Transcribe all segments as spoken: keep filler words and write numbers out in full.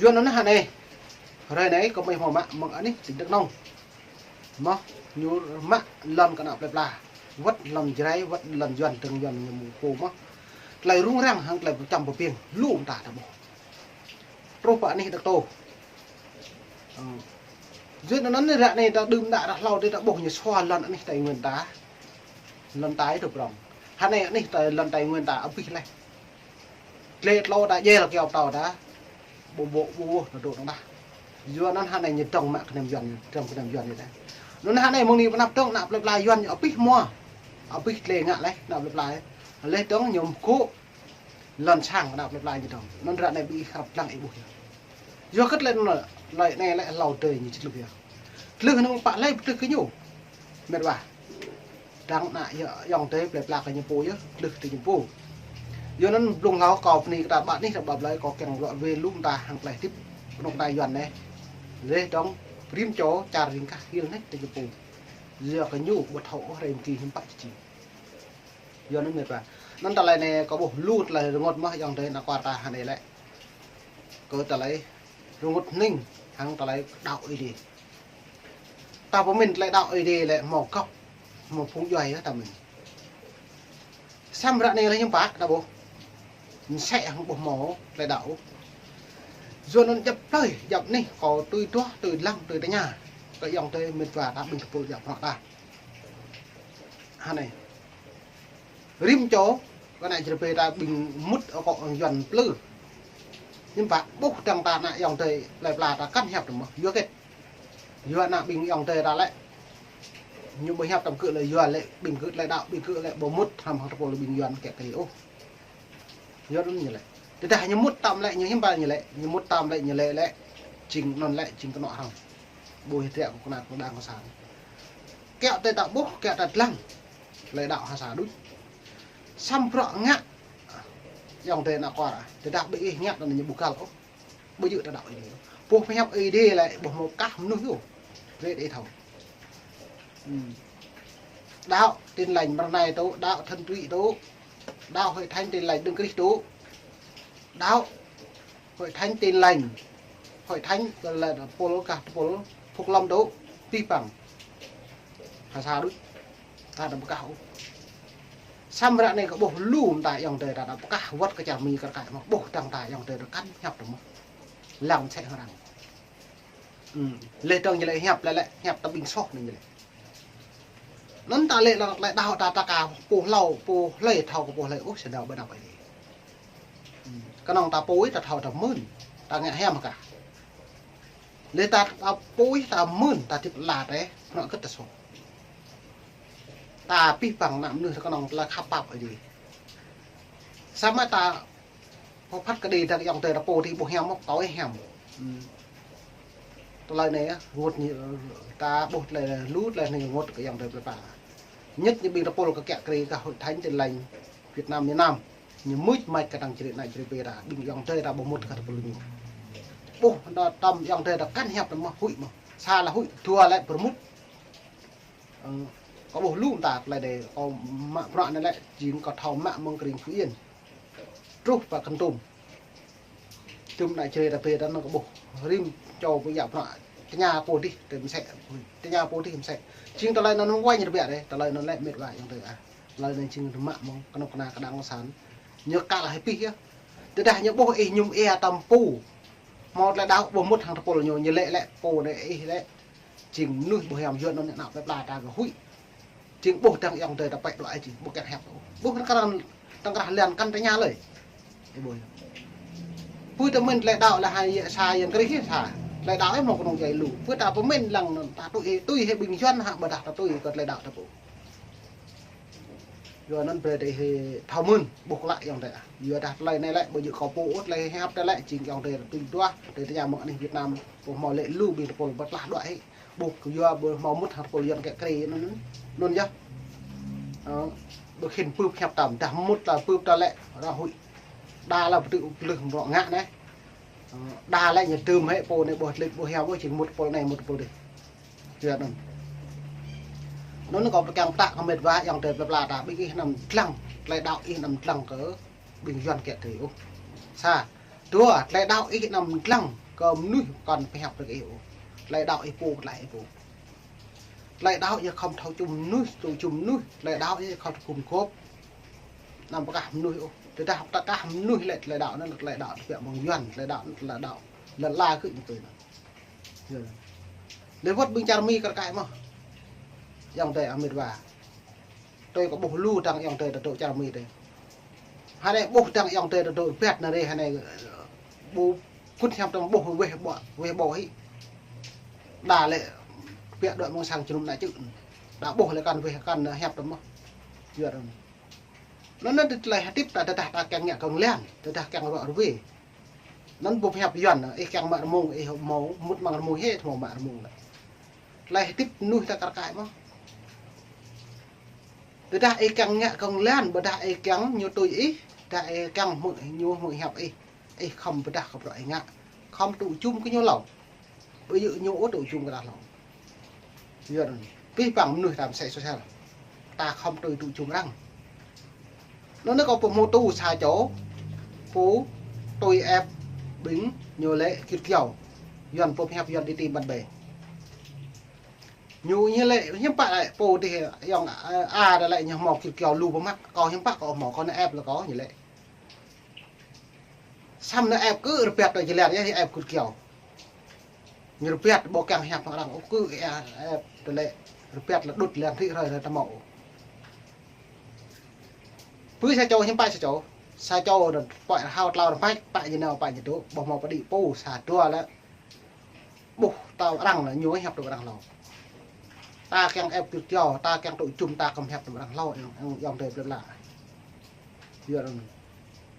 Yua anŭn hă anai. Hrơi anai kâo mơ̆ hmâo mă mơ̆ng anih tỉnh Đắk Nông. Mơ̆ ñu mă lŏn kơ ană plơi pla. Wơ̆t lŏn Jrai, wơ̆t lŏn Yuan, tơ̆ng Yuan ñu mơ̆ pô mơ̆. Tơlơi rŭng răng hăng tơlơi pơčăm pơpiêng lu mơta ta ƀuh. Truh pơ anih Đak Tô. Ơ. Yua anŭn ră anai ta đưm đă ră hlâo dih ta ƀuh ñu sua lŏn anih Tây Nguyên ta. Lŏn Tây tơ prŏng. Hă anai anih ta lŏn Tây Nguyên ta abih laih. Tlĕ tlô ta jel kiao pơtâo ta. Ƀu ƀu ƀu ƀu ta dŏ tơnah. Yua anŭn hă anai ñu dŏng mă kơnăm Yuan, dŏng kơnăm Yuan ñu ta. Anŭn hă anai mơ̆ng anai pơ anăp dŏng ană plơi pla Yuan ñu abih hmua. Abih tlĕ ngă laih ană plơi pla. Laih dŏng ñu mơkŏ lŏn sang ană plơi pla ñu dŏng. Anŭn ră anai ƀing ih krăp lăng ih ƀuh yơh. Yua kơ tơlơi anŭn, tơlơi anai lĕ hlâo dơi ñu či tluh yơh. Tluh anŭn pă lĕ pơtluh kơ ñu. Mĕt wa. Dăng ană yơ-, ayŏng adơi plơi pla kơ ñu pô yơh, tluh tơ ñu pô. Yua anŭn blung hlâo kâo bơni kơ ta ƀă anih ta ƀă plơi kâo kiăng ruă wê lu mơta hăng tơlơi hơdip kơnuk kơna Yuan anai. Laih dŏng rĭm čô čar ring kah hil anai tơ ñu pô. Yua kơ ñu ƀu thâo ôh hrơi mơ̆ng ki hiư̆m pă či. Yua anŭn mĕt wa. Anŭn tơlơi anai kâo ƀuh lu tơlơi rơngot mơ̆ ayŏng adơi ană kuar ta hă anai lĕ. Kơ tơlơi rơngot hning hăng tơlơi đaŏ Ơi Adai. Ta pơmĭn tơlơi đaŏ Ơi Adai lĕ hmâo gŏp, hmâo phung djuai yơh ta mĭn. Samơ̆ ră anai lĕ hiư̆m pă ta ƀuh. Mơsĕ hăng ƀu hmâo tơlơi đaŏ. Yua anŭn djŏp plơi, djŏp anih, kâo tui duah, tui lăng, tui tơña. Kơ ayŏng adơi mĕt wa ta ƀing tơpul djŏp prŏng ta. Hă anai. Rĭm čô, kơ ană Jrai pơ ta ƀing mŭt akŏ Yuan plư. Hiư̆m pă ƀuh dăng ta ană ayŏng adơi plơi pla ta kăn hiăp tơ mơ̆. Yua kĕt. Yua ană ƀing ayŏng adơi ta lĕ. Ñu ƀu hiăp tơm kơ lĕ yua lĕ, ƀing kơ tơlơi đaŏ, ƀing kơ lĕ ƀu mŭt hrăm hăng tơpul ƀing Yuan kĕ kơ ôh. Yua anŭn ñu lĕ. Tơdah ñu mŭt tăm lĕ, ñu hiư̆m pă ñu lĕ, ñu mŭt tăm lĕ, ñu lĕ lĕ. Jing anŭn lĕ, jing kơnŏ hrăm. Ƀu hiăp tơlơi kơ kơnuk kơna kơnuk đang kơ sang. Kiăo tơ ta ƀuh, kiăo ta lăng. Tơlơi đaŏ ha sa đôč. Samơ̆ bruă ngă. Ayŏng adơi ană kuar. Tơdah ƀing ih ngă anŭn ñu ƀu găl ôh. Ƀu djơ̆ ta đaŏ Ơi Adai. Pô pơhiăp Ơi Adai lĕ ƀu hmâo kah mơnuih yơh. Rĕ đei thâo. Hmm. Đaŏ Tin Lành mơ̆ng anai tŭ, đaŏ Thuần Túy tŭ. Đaŏ Hội Thánh Tin Lành Đấng Christ tŭ. Đaŏ Hội Thánh Tin Lành. Hội Thánh kơ lĕ pôl kah pôl Phúc Lâm tŭ. Pih păng. Ha sa đôč. Ta đăm pơkah ôh. Samơ̆ ră anai kâo ƀuh lu mơta ayŏng adơi ta đăm pơkah wơ̆t kơ čar Mi kar kaĭ mơ̆ ƀuh dăng ta ayŏng adơi ta kăn hiăp tơ mơ̆. Lăng mơsĕ hăng arăng. Hmm. Laih dŏng ñu lĕ hiăp lĕ lĕ hiăp tơ ƀing soh anai ñu lĕ. Anŭn ta lĕ lăng tơlơi đaŏ ta ta ka pô hlâo, pô hlơi thâo kơ pô hlơi ôh sơdâo ƀơi anăp Ơi Adai. Hmm. Kơnơ̆ng ta pô ih ta thâo ta mưn. Ta ngă hiam kah. Laih ta, ta pô ih ta mưn ta hơdip la tơ, anŏ kơ ta soh. Ta pih păng ană mơnuih ta kơnơ̆ng tơlơi khăp pap Ơi Adai. Samơ̆ ta pơphat kơđi dăng ayŏng adơi ta pô dih ƀu hiam mơ̆ kâo ih hiam. Hmm. Tơlơi anai rơngot ñu, ta ƀuh tơlơi lu tơlơi anai rơngot kơ ayŏng adơi plơi pla. Nhất ñu ƀing ta pôl kơ kiăo kri kơ Hội Thánh Tin Lành Việt Nam miền Nam. Ñu mưč mač kơ dăng Jrai ană Jrai pơ ta, ƀing ayŏng adơi ta ƀu mŭt kơ tơpul ñu. Ƀuh, ta tăm ayŏng adơi ta kăn hiăp tơ mơ̆ huĭ mơ̆. Sa lĕ huĭ, dua lĕ pơrmŭt. Ơ, kâo ƀuh lu mơta tơlơi anai, kâo mă bruă anai lĕ, jing kâo thâo mă mơ̆ng kơring Phú Yên. Truh pơ Kon Tum. Tơm ană Jrai ta pơ ta anŭn kâo ƀuh. Rĭm čô ƀu djơ̆ bruă. Tơña pô dih, tơ mơsĕ. Tơña pô dih mơsĕ. Jing tơlơi anŭn wai ñu rơbia dêh, tơlơi anŭn lĕ mĕt wa ayŏng adơi ah. Tơlơi anŭn jing rơmă mơ̆ng kơnuk kơna kơdang kơsan. Ñu kăl hĭ pih yơh. Tơdah ñu ƀuh ih mơñum ia tăm pô. Hmâo tơlơi đaŏ ƀu mŭt hăng tơpul ñu, ñu lĕ lĕ pô anai ih lĕ. Jing mơnuih ƀu hiam yua anŭn ană plơi pla ta kơ huĭ. Jing ƀuh dăng ayŏng adơi ta pĕ đuaĭ jing ƀu kiăng hiăp ôh. Ƀuh tơkrah, tơkrah lăng kăn tơña lơi. Ih ƀuh yơh. Pơ ta mĭn tơlơi đaŏ lĕ hai sa Yang Krist sa. Tơlơi đaŏ ih hmâo kơnơ̆ng djai lu. Pơ ta pơmĭn lăng anŭn ta tui, tui hĭ ƀing Yuan hă ƀôdah ta tui kơ tơlơi đaŏ ta pô. Yua anŭn brơi ta ih thâo mưn, ƀuh klă ayŏng adơi ah. Yua dah tơlơi anai lĕ, ƀu djơ̆ kâo pô ôh tơlơi hiăp ta lĕ, jing ayŏng adơi tui duah, tui tơña mơ̆ng anih Việt Nam, ƀu hmâo lĕ lu ƀing tơpul ƀu tlaih đuaĭ hĭ. Ƀu yua ƀu hmâo mŭt hăng tơpul Yuan kiăo kri anŭn anŭn yơh. Ơ, ƀu khĭn pưp hiăp tăm, dah mŭt ta pưp ta lĕ, ră huĭ. Đa lĕ ƀu tŭ pơlih mrŏ ngă anai. Ơ, đa lĕ ñu tơm hĭ pô anai ƀu tlĭt ƀu hiam ôh, jing mŭt tơpul anai mŭt tơpul dih. Yua anŭn. Anŭn kâo pơkiăng pơtă kơ mĕt wa ayŏng adơi plơi pla ta, ƀing ih anăm dlăng, tơlơi đaŏ ih anăm dlăng kơ ƀing Yuan kiăo kri ôh. Sa, dua, tơlơi đaŏ ih anăm dlăng Kơ mơnuih kăn pơhiăp brơi kơ ih ôh. Tơlơi đaŏ ih pô, tơlơi ih pô. Tơlơi đaŏ yơh khŏm thâo čum mơnuih, tŭ čum mơnuih, tơlơi đaŏ yơh khŏm thâo gum gôp. Anăm pơkah mơnuih ôh. Tơdah pơkah mơnuih lĕ tơlơi đaŏ anŭn, tơlơi đaŏ tơbiă mơ̆ng Yuan, tơlơi đaŏ, tơlơi đaŏ lŏn ala kơ ñu tui anŭn. Yơh. Lĕ wơ̆t ƀing čar Mi kar kaĭ mơ̆n. Ayŏng adơi Amêt wa. Tui kơ ƀuh lu dăng ayŏng adơi tơdŏ čar Mi tơi. Hơnai ƀuh dăng ayŏng adơi tơdŏ rơbat anai rê hơnai, ơ, ƀu kŭt hiăp tơm ƀuh weh ƀuă, weh ƀuă hĭ. Đa lĕ biă đuaĭ mơ̆ng sang jơnum ană čư̆. Đa ƀuh lĕ kăn weh kăn hiăp tơm mơ̆n. Yua anŭn. Anŭn anŭn tơlơi hơdip ta tơdah ta kiăng ngă kơ̆ng lăng, tơdah kiăng ruă ruê. Anŭn ƀu pơhiăp Yuan, ih kiăng mă rơmung, ih hmâo mŭt amăng rơmung hĭ, hmâo mă rơmung lĕ. Tơlơi hơdip mơnuih ta kar kaĭ mơ̆n. Tơdah ih kiăng ngă kơ̆ng lăng, ƀôdah ih kiăng ñu tui ih, tơdah ih kiăng hmư̆, ñu hmư̆ hiăp ih. Ih khŏm pơdah kơ bruă ih ngă. Khŏm tŭ čum kơ ñu hlâo. Ƀu djơ̆ ñu ôh tŭ čum kơ ta hlâo. Yua anŭn. Pih păng mơnuih ta mơsĕ sôsel. Ta khŏm tui tŭ čum arăng. Anŭn anai kâo pơhmu tŭ sa čô. Pô tui ĕp ƀing ñu lĕ git gơyâo. Yuan pô pơhiăp Yuan đi tìm bạn bè. Ñu ñu lĕ hiư̆m pă lĕ pô dih ayŏng, ơ, a đa lĕ ñu hmâo git gơyâo lu pơmă. Kâo hiư̆m pă kâo hmâo, kâo nao ĕp lĕ kâo ñu lĕ. Samơ̆ nao ĕp kơ rơbat tơlơi jơlan yơh, ĕp git gơyâo. Ñu rơbat ƀu kiăng hiăp hăng arăng ôh, kơ ĕp tơlơi rơbat lĕ đŭt lăng thĭ hrơi hrơi ta hmâo. Pơ sa čô hiư̆m pă sa čô. Sa čô anŭn pơhiăp hao tlâo rơmach, pă ñu nao pă ñu dŏ, ƀu hmâo pơđĭ pô sa dua lĕ. Ƀuh tơlơi arăng lĕ ñu hiăp tui arăng hlâo. Ta kiăng ĕp git gơyâo, ta kiăng tŭ čum, ta khŏm hiăp tui arăng hlâo, ayŏng, ayŏng, ayŏng adơi plơi pla. Yua anŭn.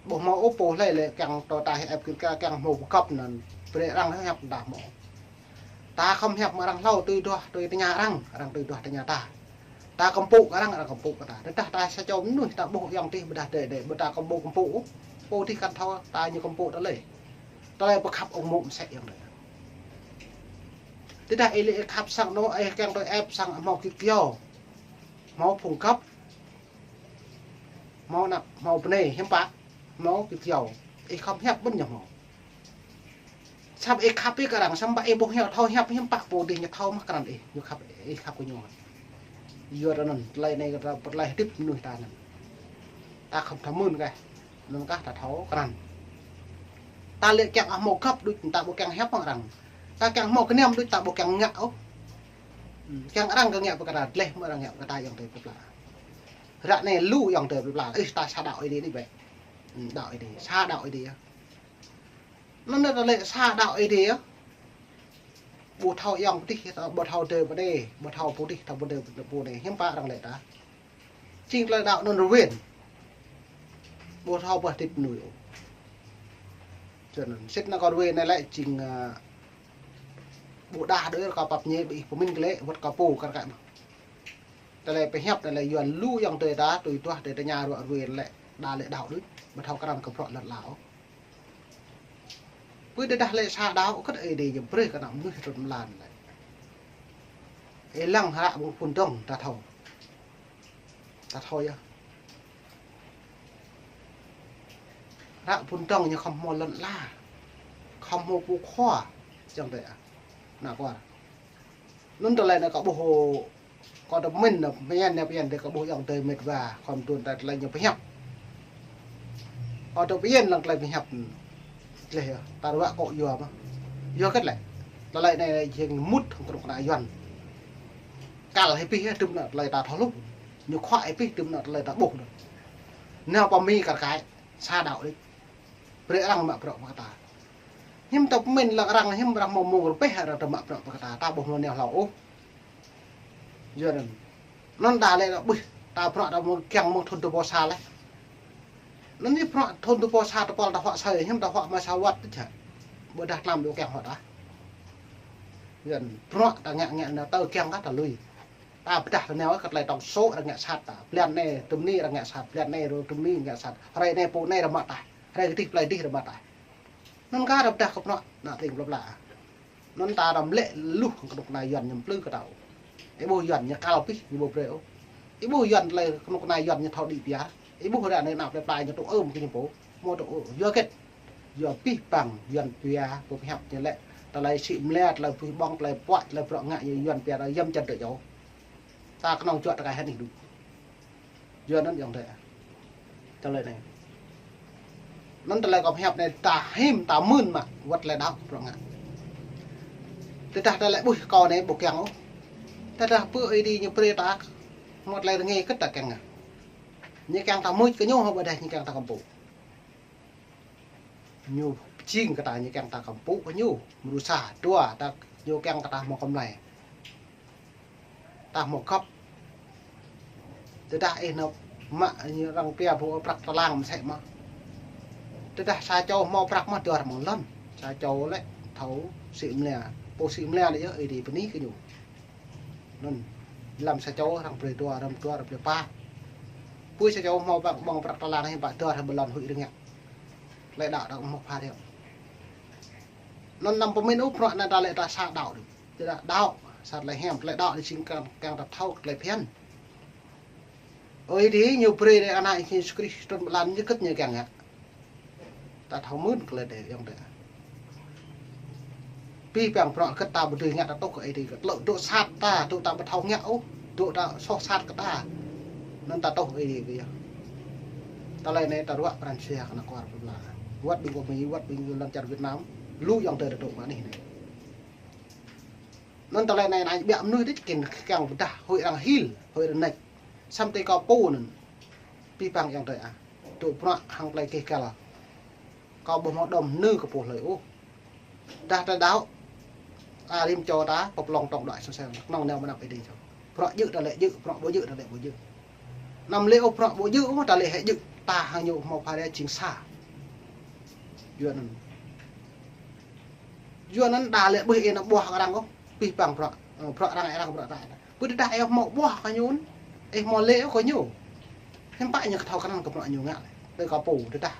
Ƀu hmâo ôh pô hlơi lĕ kiăng tui ta ĕp git gơyâo, kiăng hmâo pơkŏp anŭn. Brơi arăng hiăp ta hmâo. Ta khŏm hiăp mơ̆ng arăng hlâo, tui duah, tui tơña arăng, arăng tui duah tơña ta. Ta kơmpŭ kơ arăng, arăng kơmpŭ kơ ta. Tơdah ta sa čô mơnuih ta ƀuh ayŏng adih ƀôdah đe đe, ƀu ta kơmpŭ kơmpŭ ôh. Pô dih kăn thâo ta ñu kơmpŭ tơlơi. Tơlơi pơkhăp ung mô̆ mơsĕ ayŏng adơi. Tơdah ih lĕ ih khăp sang anŏ, ih kiăng tui ĕp sang hmâo git gơyâo. Hmâo phung găp. Hmâo ană, hmâo bơnai, hiư̆m pă. Hmâo git gơyâo. Ih khŏm hiăp ƀing ñu hmâo. Samơ̆ ih khăp ih kơ arăng, samơ̆ ih ƀu hiăp thâo hiăp hiư̆m pă pô dih ñu thâo mơ̆n krăn ih, ñu khăp, ih khăp kơ ñu. Yua anŭn, tơlơi anai kơ ta, tơlơi hơdip mơnuih ta anŭn. Ta khŏm thâo mơ̆n kah, anŭn kah ta thâo krăn. Ta lĕ kiăng hmâo găp đôč ta ƀu kiăng hiăp hăng arăng. Ta kiăng hmâo gơnam đôč ta ƀu kiăng ngă ôh. Hmm, kiăng arăng kơ ngă pơkă ta, dleh mơ̆ arăng ngă pơkă ta ayŏng adơi plơi pla. Ră anai lu ayŏng adơi plơi pla, ih ta sa đaŏ Ơi Adai anai bĕ. Hmm, đaŏ Ơi Adai, sa đaŏ Ơi Adai yơh. Anŭn anai ta lĕ sa đaŏ Ơi Adai yơh. Ƀu thâo ayŏng pô dih, ƀu thâo adơi pô anai, ƀu thâo pô dih, thâo pô adơi pô anai, hiư̆m pă arăng lĕ ta. Jing tơlơi đaŏ anŭn rơwen. Ƀu thâo pơhơdip mơnuih ôh. Yua anŭn, sĭt anŭn kâo rơwen anai lĕ jing, ơ, ƀu đah đơi kâo pap ñe ƀing ih pơmĭn kơ lĕ, wơ̆t kâo pô kar kaĭ mơ̆n. Tơlơi pơhiăp anai lĕ Yuan lu ayŏng adơi ta, tui duah adơi tơña ruă ruê lĕ, đa lĕ đaŏ đôč, ƀu thâo krăn kơ bruă lŏn ala ôh. Pơ tơdah lĕ sa đaŏ kơ Ơi Adai ñu brơi kơ ană mơnuih trŭn mlan lĕ. Ih lăng hră ƀing phun dŏng ta thâo. Ta thâo yơh. Hră phun dŏng ñu khŏm hmâo lŏn ala. Khŏm hmâo pô khua. Čang tơi ah. Ană kual. Anŭn tơlơi anai kâo ƀuh, kâo tơ pơmĭn, pơñen, pơñen tơ kâo ƀuh ayŏng adơi met wa, khŏm tŭ ta tơlơi ñu pơhiăp. Kâo tơ pơñen lăng tơlơi pơhiăp. Tơlơi yơh, ta ruă kơ yua mơ̆n. Yua hơget lĕ. Tơlơi anai jing mŭt hăng kơnuk kơna Yuan. Kăl hĭ pih yơh, tŭm anŭn tơlơi ta thâo hluh. Ñu khuă hĭ pih, tŭm anŭn tơlơi ta ƀuh. Nao pơ Mi kar kaĭ. Sa đaŏ đôč. Brơi arăng mă bruă pơkă ta. Hiư̆m ta pơmĭn lăng arăng hiư̆m arăng hmâo mông rơbeh arăng ta mă bruă pơkă ta. Ta ƀu hmâo nao hlâo ôh. Yua anŭn. Anŭn đa lĕ đa ƀuh ta bruă ta mơ̆ng kiăng mơ̆ng thŭn tơpô sa lĕ. Anŭn ñu bruă thŭn tơpô sa tơpôl ta huă asơi hiư̆m ta huă mă sa wơ̆t tơčă. Ƀôdah tlam ƀu kiăng huă ta. Yua anŭn bruă ta ngă ngă anai tơ kiăng kah ta lui. Ta pơdah ta nao kơ tơlơi tŏng sô̆ arăng ngă sat ta. Blan anai tơm ni arăng ngă sat, blan anai rô tơm ni ngă sat. Hrơi anai pô anai rơmă ta. Hrơi kơdih plơi dih rơmă ta. Anŭn kah ta pơdah kơ bruă ană tring plơi pla. Anŭn ta răm lĕ luh kơnuk kơna Yuan ñu plư kơ ta. Ih ƀuh Yuan ñu kăl pih ñu ƀu brơi ôh. Ih ƀuh Yuan tơlơi kơnuk kơna Yuan ñu thâo đĭ piar. Ih ƀuh ră anai ană plơi pla ñu tŭ ưm kơ ñu pô. Hmâo tŭ ưm. Yua hơget. Yua abih bang Yuan pia pơhiăp ñu lĕ, tơlơi sĭ mlĕ, tơlơi buih ƀong, tơlơi puă, tơlơi bruă ngă ñu Yuan pia, tơlơi yăm čăn tơ čô. Ta kơnơ̆ng juă tơkai hơnih đu. Yua anŭn yơh tơ. Tơlơi anai. Anŭn tơlơi kâo pơhiăp anai ta him ta mưn mă, wơ̆t tơlơi đaŏ bruă ngă. Tơdah tơlơi ƀuh kâo anai ƀu kiăng ôh. Tơdah pơ Ơi Adai ñu brơi ta, mơ̆ tơlơi rơngai kơ̆t ta kiăng ngă. Ñu kiăng ta mưč kơ ñu hă ƀôdah ñu kiăng ta kơmpŭ. Ñu pơjing kơ ta, ñu kiăng ta kơmpŭ kơ ñu. Mrô sa, dua, ta ñu kiăng kơ ta hmâo kơmlai. Ta hmâo găp. Tơdah ih nao mă ñu arăng pia ƀu prăk tơlang mơsĕ mơ̆. Tơdah sa čô hmâo prăk mơ̆ dua rơmang lŏn. Sa čô lĕ thâo sĭ mlĕ. Pô sĭ mlĕ lĕ yơh Ơi Adai bơni kơ ñu. Anŭn, lăm sa čô arăng brơi dua, lăm dua arăng brơi pă. Pui sa čô hmâo ƀơ̆ng, ƀơ̆ng prăk tơlang hĭ pă dua arăng ƀơi lŏn huĭ rơngiă. Tơlơi đaŏ đaŏ hmâo pha reo. Anŭn anăm pơmĭn ôh bruă anai ta lĕ ta sa đaŏ đôč. Tơdah đaŏ, sa tơlơi hiam, tơlơi đaŏ đôč jing kiăng, kiăng ta thâo tơlơi phiăn. Ơi Adai ñu brơi rai Ană Yêsu Krist trŭn ƀơi lŏn ñu kơ̆t ñu kiăng ngă. Ta thâo mưn tơlơi anai yơh tơ. Abih bang bruă kơ̆t ta ƀu dưi ngă ta tuh kơ Ơi Adai kơ tơlơi dŏ sat ta, dŏ ta ƀu thâo ngă ôh, dŏ ta soh sat kơ ta. Anŭn ta tuh Ơi Adai kơ yơh. Tơlơi anai ta ruă pran jua kơ ană kuar pơblang. Wơ̆t ƀing kơ Mi, wơ̆t ƀing lŏn čar Việt Nam, lu yơh tơ ta dŏ mă anih anai. Anŭn tơlơi anai anai ƀiă mơnuih đôč kiăng, kiăng pơdah huĭ arăng hil, huĭ arăng nač. Samơ̆ tơ kâo pô anŭn. Abih bang yơh tơ ah. Dŏ bruă hăng tơlơi keh kăl. Kâo ƀu hmâo đom nư kơ pô hlơi ôh. Dah ta đaŏ. A rĭm čô ta pơplông tŏng đuaĭ sơsel. Kơnơ̆ng nao mơnăp Ơi Adai čô. Bruă djơ̆ ta lĕ djơ̆, bruă ƀu djơ̆ ta lĕ ƀu djơ̆. Anăm lĕ ôh bruă ƀu djơ̆ ôh ta lĕ hĕ djơ̆. Ta hăng ñu hmâo pha reo jing sa. Yua anŭn. Yua anŭn đa lĕ ƀuh ih nao ƀuah kơ arăng ôh. Abih bang bruă, ơ, bruă arăng, arăng bruă ta. Pơ tơdah ih hmâo ƀuah kơ ñu, ih hmâo lĕ ôh kơ ñu. Hiư̆m pă ñu kơ thâo kơnang kơ bruă ñu ngă lĕ. Tơ kâo pô tơdah.